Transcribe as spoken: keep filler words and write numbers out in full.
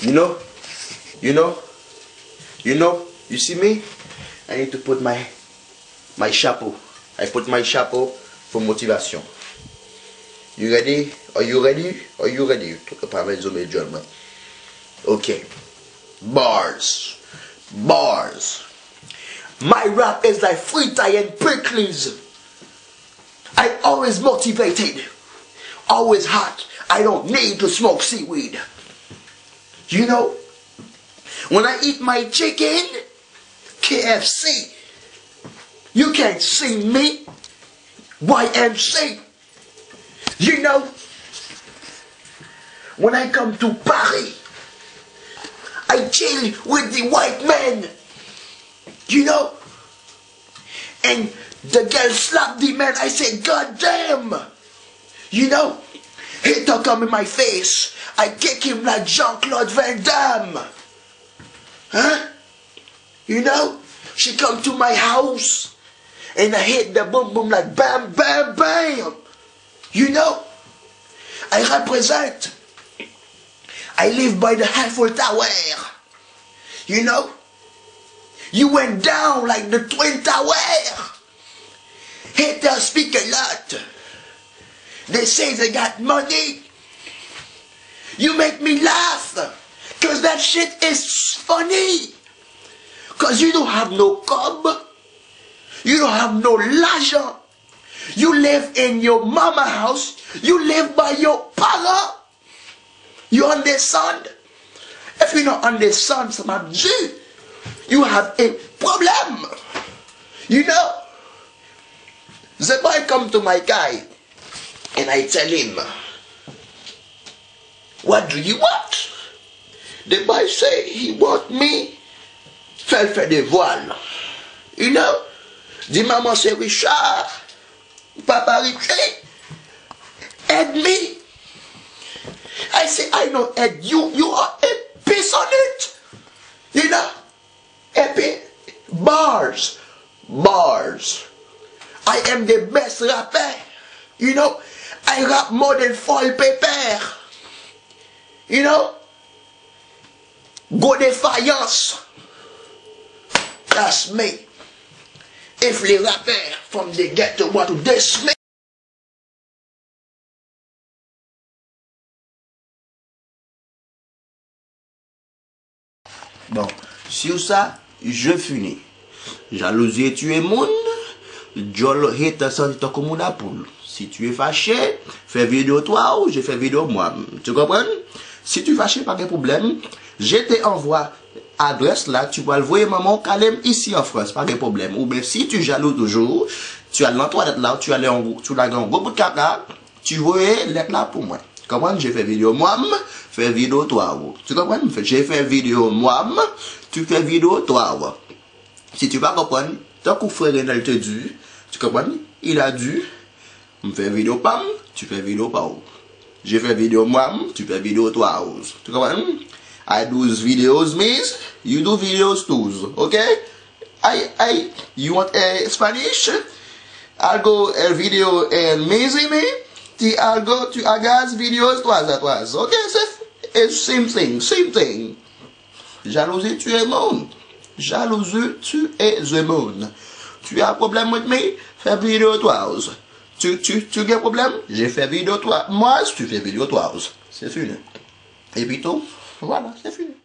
You know, you know, you know, you see me? I need to put my my chapeau. I put my chapeau for motivation. You ready? Are you ready? Are you ready? Tout pa vle zo mil djòl mwen. Okay. Bars. Bars. My rap is like fritay and pickles. I always motivated. Always hot. I don't need to smoke seaweed. You know, when I eat my chicken, K F C. You can't see me. Y M C. You know, when I come to Paris, I chill with the white man. You know, and the girl slap the man. I say, "God damn!" You know, he talk come in my face. I kick him like Jean-Claude Van Damme. Huh? You know, she come to my house and I hit the boom boom like bam, bam, bam. You know, I represent. I live by the Eiffel Tower. You know, you went down like the Twin Tower. Haters speak a lot. They say they got money. You make me laugh, cause that shit is funny. Cause you don't have no kòb. You don't have no lajan. You live in your mama house. You live by your paran. You understand? If you don't understand, sa m ap di, you have a problem. You know? The boy come to my guy and I tell him, "What do you want?" The boy say he want me fè l fè devwa l. You know? Di manman se Richard, papa Richie, aide me. I say, "I don't aide you, you are a piece on it." You know? Epi, bars, bars. I am the best rapper. You know, I rap more than Fall Paper. You know, Go Defayans. That's me. If les rappeurs from the ghetto want to diss me, Bon, sur sa, je fini. Jalouzi e tiye moun, djòl hate santi tankou mouda poul. Si tu es fâché, fais vidéo toi ou je fais vidéo moi. Tu comprends? Si tu fâché, pa gen pwoblèm. Je te envoie adrès la, tu pral voye manman w kale m isi an Frans, pa gen pwoblèm. Oubyen si tu jaloux toujours, tu al nan twalèt la, tu al yon, tu lage yon gwo bout kaka, tu voye lèt la pou mwen. Konprann? Je fais vidéo moi, m fè vidéo toi ou. Tu comprends? Je fais vidéo moi, m, tu fais vidéo toi ou. Si tu pa konprann, tankou frè Renel te di, tu comprends? Il a dit, m fè videyo pa m, tu fais vidéo pa ou. Je fais vidéo moi, m, tu fais vidéo toi ou. Tu comprends? I do videos me, you do videos too. Okay? I, I, you want a Spanish? I'll go a video and me, me, ti algo, tu hagas videos, toi, toi. Okay? C'est, it's same thing, same thing. Jalouzi tiye moun. Jalouzi tiye moun. Tu as problème with me? Fais vidéo toi. Tu, tu, tu gen pwoblèm? Je fais vidéo toi. Moi, tu fais vidéo toi. C'est fini. Epi tou, voilà, c'est fini.